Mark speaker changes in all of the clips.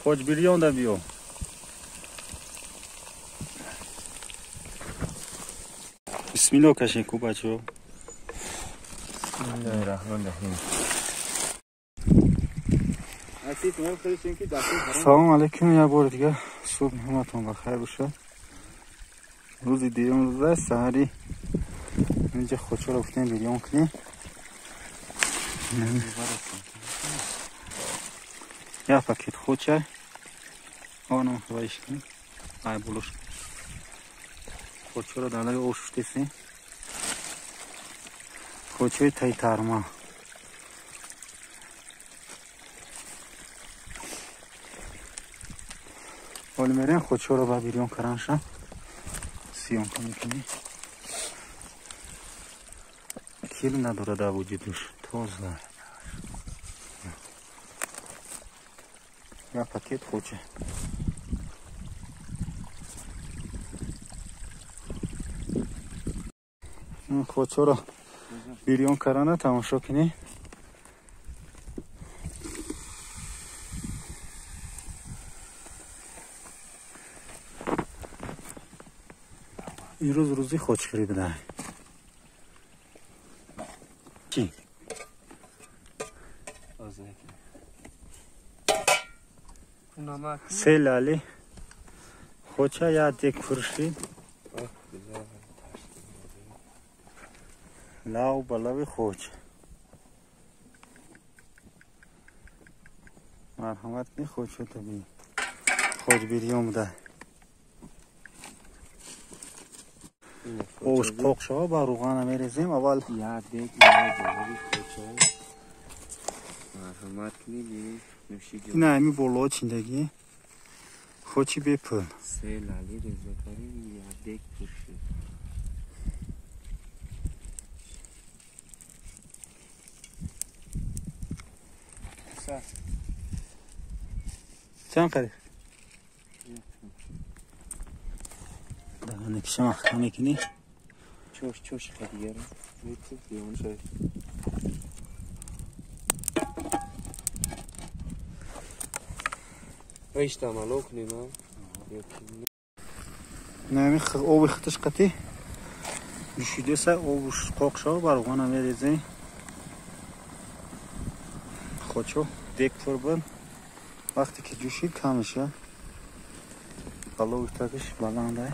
Speaker 1: Хоч бирён да биё. Бисмилло кашен ку бачо.
Speaker 2: Бисмиллоҳир-раҳмонир-раҳим.
Speaker 1: Салом алейкум, як бори дигар субҳ ҳаматон бахайр бошад. Рӯзи дуюм рӯз аст, саҳари инҷа хочаро гуфтем бирён кунем. Як пакет хоча онам хавайш кунем. Ай булуш. Хочаро дар лаби об шуштесем. Хочаи тайтарма. Ҳоли мерем хочаро ба бирён карданша съёмка мекунем. Кил надорад дар вуҷудаш, тоза. Як пакет хоча. Хочаро бирён кардана тамошо кунед. Имрӯз рӯзи хочхӯрӣ буда. Чӣ? Се лали хоча як дек фуршид. Лав ба лави хоч. Марҳамат кунед, хочото би. Хоч бирён буда. Ош қоқ шава, ба руғана мерезем. Аввал
Speaker 2: як дек лави хоча. Марҳамат кунед, нӯшиҷон.
Speaker 1: Ина ҳами боло чиндагӣ. Хочи бепул.
Speaker 2: Се лали реза кардем, як дек пур шуд.
Speaker 1: Чанд қариб? Даҳонакиша махкам мекунӣ?
Speaker 2: Чош, чош қадигара. Иштамало кунем, а?
Speaker 1: Нами оби хитиш қатӣ ҷӯшидеса, обуш қоқ шава, ба руғана мерезем. Хочо дек пур буд. Вақте ки ҷӯшид кам мешавад. Балови такиш баланда.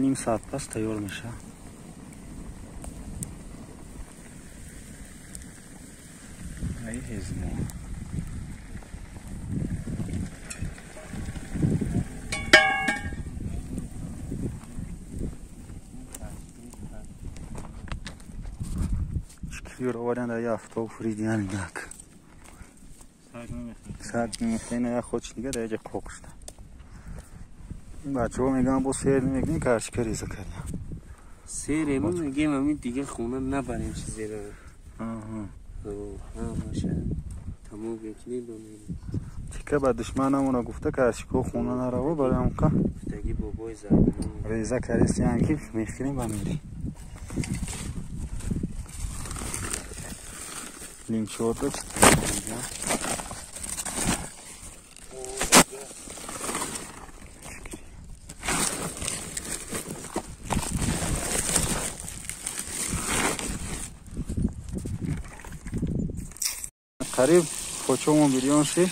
Speaker 1: Ним соат пас тайёр мешавад. Ай ҳезмо. Шкиро варян дар як автобус фуридиян як. Саг намехӯрад, як хоч дига дар яҷа қоқ шуда. Бачаҳо мегӯянд бо сер намекунем, карчика реза кардем.
Speaker 2: Сер мо мегӯем ҳамин дига хона набарем чизеро. Ҳамаша тамом мекунем ба мерем.
Speaker 1: Тика ба душманамона гуфта карчико хона нарава, барои ҳамка
Speaker 2: гуфтагӣ бобои зарбино
Speaker 1: реза кардесиян ки мехӯрем ба мерем. Нимчорда қариб хочомон бирён шид.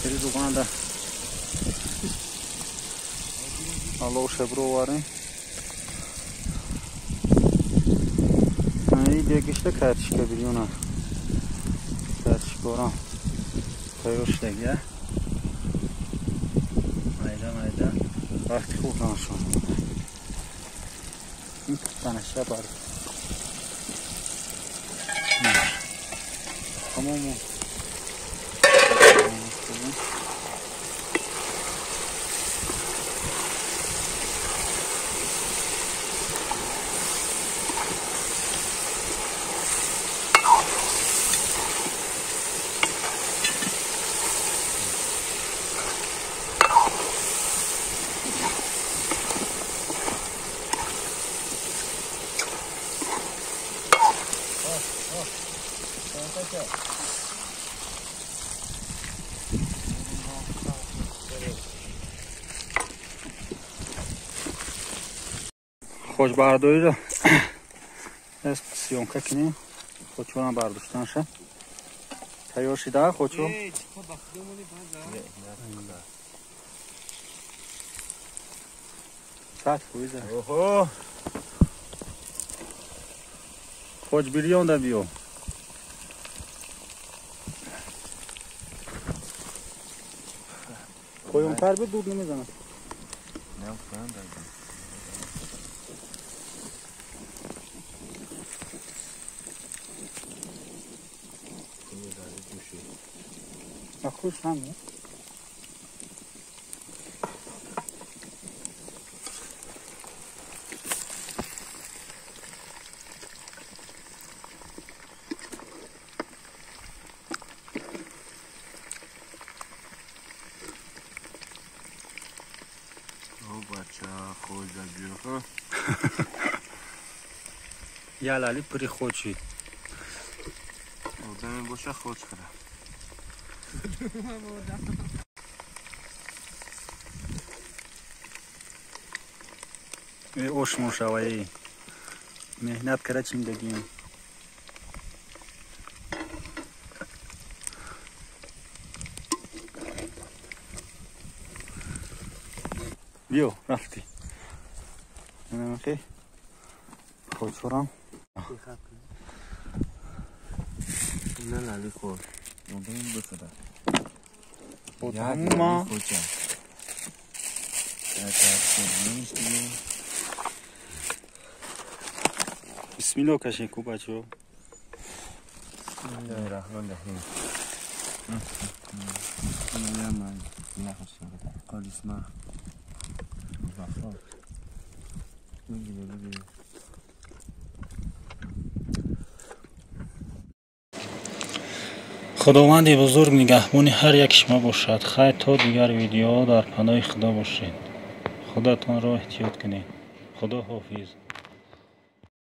Speaker 1: Сери руғанда аловша бироварем. Ай дегишта картишка бирёна. Картишкорам тайёр шудагия. Майда майда вақти хӯрданашон. Ин пухтанаша бар. Тамому Хоҷбардориро съёмка кунем. Хочорам бардоштанша. Тайёр шида хочо? Сад фоиза.
Speaker 3: Оҳо.
Speaker 1: Хоҷ бирён да биё. Поёнтар би дуд намезанад.
Speaker 3: Не, поён дардам.
Speaker 1: Хуш ҳам. Ялали прихочи.
Speaker 2: Одаме боша хоч хра.
Speaker 1: Ош мошаваи. Меҳнат кара чиндагим. Биё, рафтӣ. Намехи? Хочорам.
Speaker 2: Не лали хор. Одам бихӯра.
Speaker 1: Одама. Бисмилло кашен ку бачаҳо.
Speaker 3: Бисмиллоҳи раҳмони раҳим.
Speaker 1: Худованди бузург нигаҳбони ҳар як шумо бошад. Хайр, то дигар видеоҳо дар паноҳи Худо бошед. Худатонро эҳтиёт кунед. Худо ҳофиз.